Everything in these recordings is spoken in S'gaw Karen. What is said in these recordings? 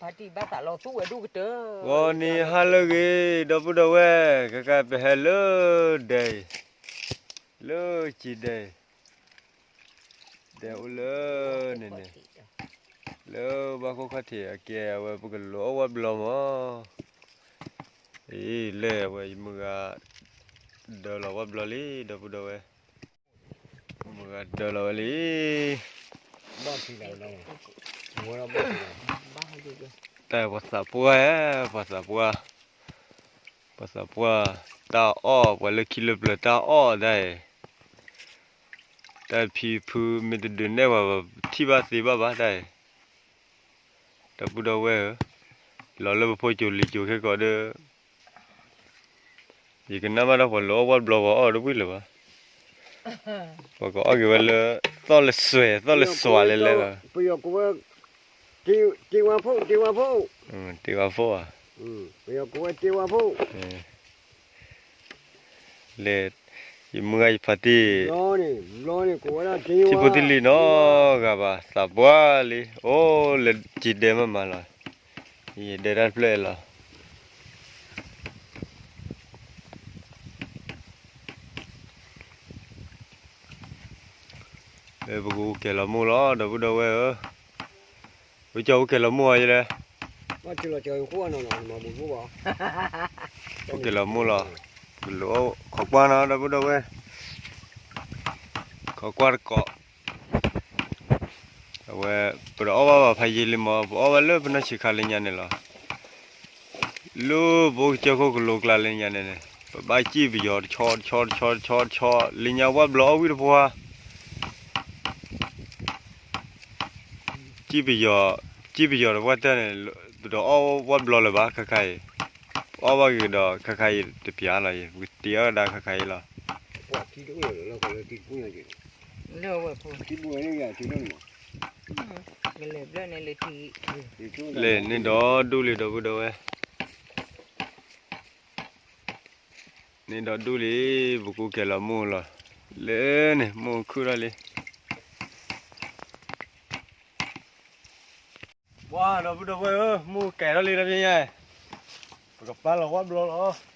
ဖါတံၢ်ဘၣ်သးလီၤသူဝဲဒိၣ်ကတၢၢ်. ဂီၤနံၤဟါလၢအဂ့ၤ ဒီပုၢ်ဒီဝဲၢ်, ခဲကနံၣ်ပဟဲလၢဒဲအံၤ, လၢစံာ်ဒဲအံၤ, ဒဲအိၣ်လၢန့ၣ်န့ၣ်, လၢဘၣ်ခိၣ်ခီၣ်ထံးအကဲ အဝဲပကလိၤအီၣ်ဝၣ်ဘျီမး. အံၤ လၢအဝဲယမုၢ်ဂၤ ဒၢလီၤဝၣ်ဘျီလံ ဒီပုၢ်ဒီဝဲၢ်. မုၢ်ဂၤဒၢလီၤဝဲလံ. တၢ်ပှၤသးပှၢ်ဧၢ, ပှၤသးပှၢ်, ပှၤသးပှၢ်, တၢ်အီၣ် ပှၤလၢခံလၢပျၢၤတၢ်အီၣ်ဒၣ်အံၤ, တၢ်ဖံဖုမ့ၢ်တဒုးနဲၣ်ပှၤဘၣ် ထံၣ်ဘၣ်သ့ဘၣ်ဘၣ်တၢ်အံၤ, ဒီပုၢ်ဒီဝဲၢ်ဧၢ, လီၤလၢပဖိကၠိလံၤကၠိခဲကိာ်ဒီး ယကနၣ်ဘၣ်ဒီးပှၤလိၤအီၣ်ဝၣ်ဘျီ ပှၤအီၣ်တဝံၣ်လၢၤဘၣ်. ပှၤကအီၣ်က့ၤဝဲလၢ သီၣ်လၢစွဲ သီၣ်လၢစွးလဲလဲလီၤ. ပယီၤကိးဝဲ တ့ဝါဖိ, တ့ဝါဖိ, တ့ဝါဖိဧါ, ပယီၤကိးဝဲတ့ဝါဖိ, လဲၤ, ယမုၢ်ဂၤယဖါတံၢ်, ထံဖိတံၢ်လံၤနီတဂၤဘၣ် သးပှၢ်လံ အိၣ်လၢစံာ်ဒဲမးမးလီၤ. ယဒဲတၢ်တဖျၢၣ်အံၤလီၤ. ပကအိၣ်ကဲၤလီၤမိၢ်လီၤ ဒီပုၢ်ဒီဝဲၢ်ဧၢ, ပကအိၣ်ကဲၤလီၤမိၢ်အီၤယလဲၣ်, အိၣ်ကဲၤလီၤမိၢ်လီၤ, ပလိၤခိးကွၢ်နီၤ ဒီပုၢ်ဒီဝဲၢ်, ခိးကွၢ်တကိး အဝဲ ပတအီၣ်ဘၣ်ဘၣ်ဖးယံာ်လံမး ပအီၣ်ဘၣ်လၢပနီၢ်ဆံးခါလၢညါန့ၣ်လီၤ. လၢပအိၣ်ကစၢၢ်ခိၣ်ကလိၤကျါလၢညါန့ၣ်န့ၣ် ပဘၣ်စံၣ်ပယီၤတဆီတဆီတဆီတဆီတဆီ လၢညါဝၣ်ဘျီအီၣ်ဝံၣ်တပှၢ် စံၣ်ပယီၤ, စံၣ်ပယီၤတပှၢ်တၢၢ်န့ၣ် ပတအီၣ်ဝၣ်ဘျီလၢၤဘၣ် ခါခါအံၤ, ပအီၣ်ဘၣ်က့ၤဒီးခါခါအံၤတပျၢ်လီၤအံၤ ပကတ့အီၣ်ဒၣ်ခါခါအံၤလီၤ. လဲၤန့ၣ်ဒီးဒူၣ်လံဒီပုၢ်ဒီဝဲၢ်, န့ၣ်ဒီးဒူၣ်လံ ပကအိၣ်ကဲၤလီၤမိၢ်လီၤ, လဲၤန့ၣ်မိၢ်ခုၣ်ထီၣ်လံ. ပှၤ ဒီပုၢ်ဒီဝဲၢ်ဧၢ, မိၢ်ကဲၤထီၣ်လံတဘျီညါ, ပကပာ်လီၤဝၣ်ဘျီလီၤ. လၢစံာ်ဒဲး လၢစံာ်ဃၢၤအံၤ,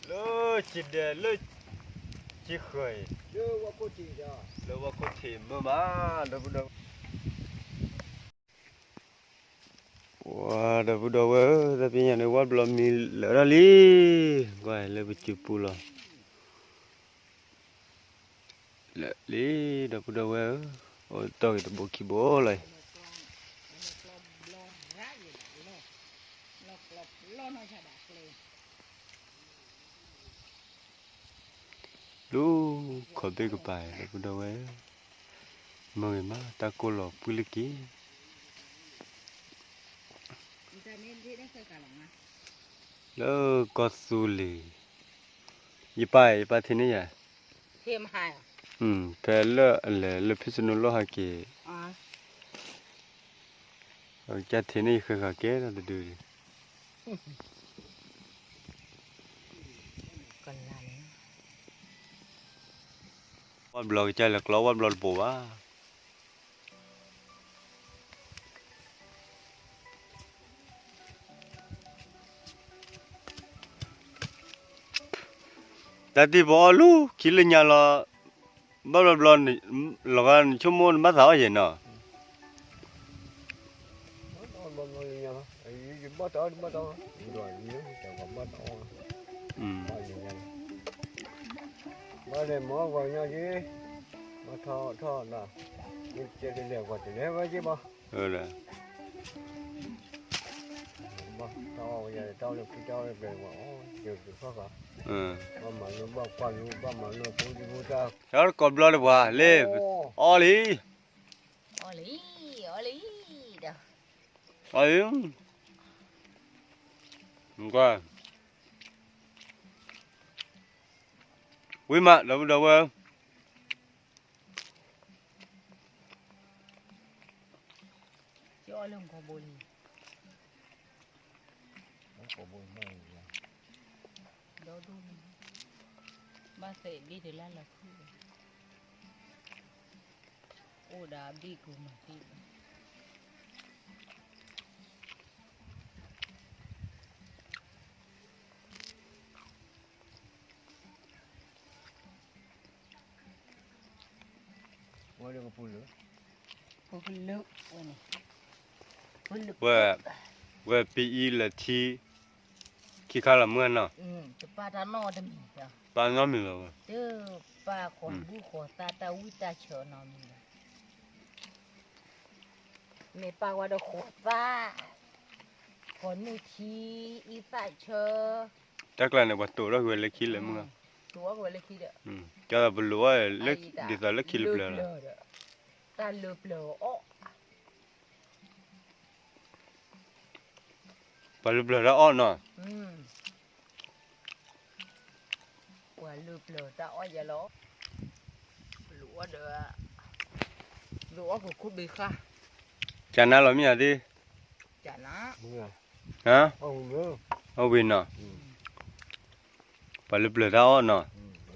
လၢဝၣ်ခိၣ်ထံးမုာ်မး ဒီပုၢ်ဒီဝဲၢ် ပှၤ ဒီပုၢ်ဒီဝဲၢ်ဧၢ, တဘျီညါန့ၣ် ဝၣ်ဘျီမံလၢာ်ထီၣ်လံ, ကွၢ်လၢပစုပူၤလီၤ, လၢာ်လံ, ဒီပုၢ်ဒီဝဲၢ်ဧၢ, အိၣ်တီၢ်က့ၤတဘိခံဘိလီၤအံၤ ဒူၣ်ခီၣ်ဘ့ၣ်ကပၤ ဒီပုၢ်ဒီဝဲၢ်, မုာ်ဂ့ၤမး တၢ်ကိၢ်လီၤပှံၢ်လၢက့ၤ လၢကီၢ်သူလ့ၤ, ယပၢ် ယပၢ်ထံၣ်န့ၢ်ယၤ, ဖဲလၢအလဲၤလၢဖံၣ်စနူလိၣ်ဟဲက့ၤ, အကစၢ်ထံၣ်န့ၢ်ယဃဲၤဃာ်ကဲထီၣ်တဒုဒံး ဝၣ်ဘျီကစၢ်လဲၤကျီဝၣ်ဘျီတပိၤဘၣ်. တၢ်တံၢ်ပအီၣ်လူၤခံလၢညါလီၤ, ဘၣ်ဘျီဘျီ, လီၤဂာ်နဆိကမိၣ်နဘၣ်သးအီၣ်ယဲၢ်နီၤ ဘၣ်လဲၤမၤဂီၤညီက့ၤ, ဘၣ်ထီၣ်ထီၣ်ဒၣ်, မ့ၢ်ကဲတလဲၤကွၢ်တလဲၤဝဲက့ၤဘၣ်, ဘၣ်တၢ်အီၣ်ဝဲယၤ တၢ်အီၣ်လၢခံတၢ်အီၣ်လၢပျဲၤဝဲအီၣ်, ယကဖၣ်ဃာ်, ဘၣ်မၤလိဘၣ်ကွၢ်လိ ဘၣ်မၤလိပူၤဒံပူၤတၢ်, တၢ်တကိးဘျီတပှၤလၢ, အီၣ်လံ, အီၣ်လံ, အီၣ်လံ, အီၣ်လံ, ကွၢ် ဝံၤမး ဒီပုၢ်ဒီဝဲၢ်, ကၠီလၢကီၢ်ဘိလံ, ဒီဒူၣ်လံ, ဘၣ်သ့ၣ်ဘံၣ်တလၢ်လီၤခုၣ်, အိၣ်ဒီးဘံၣ်ကူမၤသံဘၣ်. ဝဲ ဝဲပအံလၢထံ ခံခါလီၤမုၢ်နီၤ, ပာ်နီတမံၤလီၤ, ပာ်နီတမံၤလီၤ, တပာ်ဃီၤဘူၣ်ဃီၤသးတၢ်ဝံၣ်တၢ်ဆၢနီတမံၤလီၤ, မ့ၢ်ပာ်ဝဲဒီးဃီၤသး, ဃီၤနုၢ်ထံ, အံသၣ်ဆၢ, တၢ်ကျါန့ၣ် ပှၤတိာ်ထီၣ်က့ၤဝဲလၢခံလၢမုၢ်လီၤ, တိာ်ထီၣ်က့ၤဝဲလၢခံဒီး, ကၢ်သိးပလိၤအီၤလၢ ဒ်သိးလၢခံလၢပျၢၤလီၤ, တၢ်လၢပျၢၤအီၣ် ပှၤလၢပျၢၤတၢ်အီၣ်နီၤ, ပှၤလၢပျၢၤတၢ်အီၣ်ယဲလီၤ, ပလိၤအီၣ်ဒီး, လိၤအီၣ်ကခိၣ်ဘ့ဃၣ်, ကနါလီၤမ့ၢ်ဧါသ့ၣ်, ကနါ, အီၣ်ဝံၤနီၤ, ပှၤလၢပျၢၤတၢ်အီၣ်နီၤ,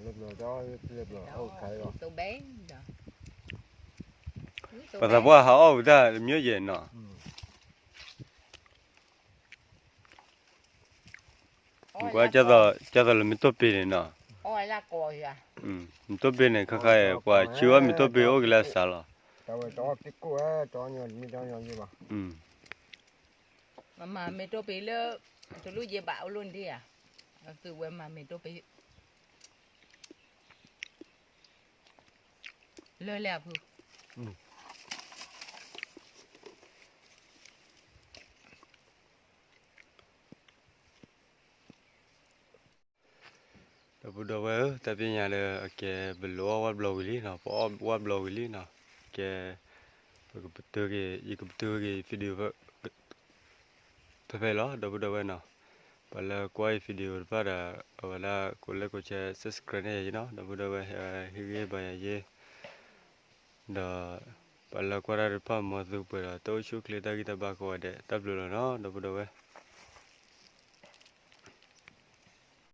ပှၤသးပှၢ်ဟးအီၣ်ဝဲတၢ်တမံၤယဲၢ်နီၤ. ကွၢ် ကၢ်သိးလၢမ့ၢ်တိၢ်ပ့ၤန့ၣ်နီၤ, မ့ၢ်တိၢ်ပ့ၤန့ၣ် ခါခါအံၤ ပှၤဆှၢအီၣ်မ့ၢ်တိၢ်ပ့ၤအိၣ်က့ၤလၢအစှၤလီၤ, မၤမ့ၢ်တိၢ်ပ့ၤလၢ တလူၢ်ယဲဘၣ်အိၣ်လၢန့ၣ်ဧါ, သုဝဲမၤမ့ၢ်တိၢ်ပ့ၤ လၢလဲၣ်အဖု ဒီပုၢ်ဒီဝဲၢ်ဧၢ, တၢ်ပညိၣ်လၢအကဲ ပလိၤအီၣ်ဝဲဘျီဝံၤလံနီၤ, ပအီၣ်ဝဲဘျီဝံၤလံနီၤ, ကဲ ပကပတုာ်က့ၤ ယကပတုာ်က့ၤ video ဖဲဖဲလီၤ ဒီပုၢ်ဒီဝဲၢ်နီၤ, ပှၤလၢကွၢ်အံၤ video တဖၣ်ဒီး အဝဲဒၣ် ကိးလဲကိးဆဲ subscribe န့ၢ်ယၤနီၤ, ဒီပုၢ်ဒီဝဲၢ် ဟ့ၣ်ဂံၢ်ဘါယၤယ့ၢ် ဒီး ပှၤလၢကွၢ်တၢ်တဖၣ် မ်သုပှဲၤဒီး တၢ်အိၣ်ဆူၣ်အိၣ်ချ့ တၢ်ဂံၢ်တၢ်ဘါကိးဂၤဒဲး တၢ်ဘျုးလီၤနီၤ ဒီပုၢ်ဒီဝဲၢ်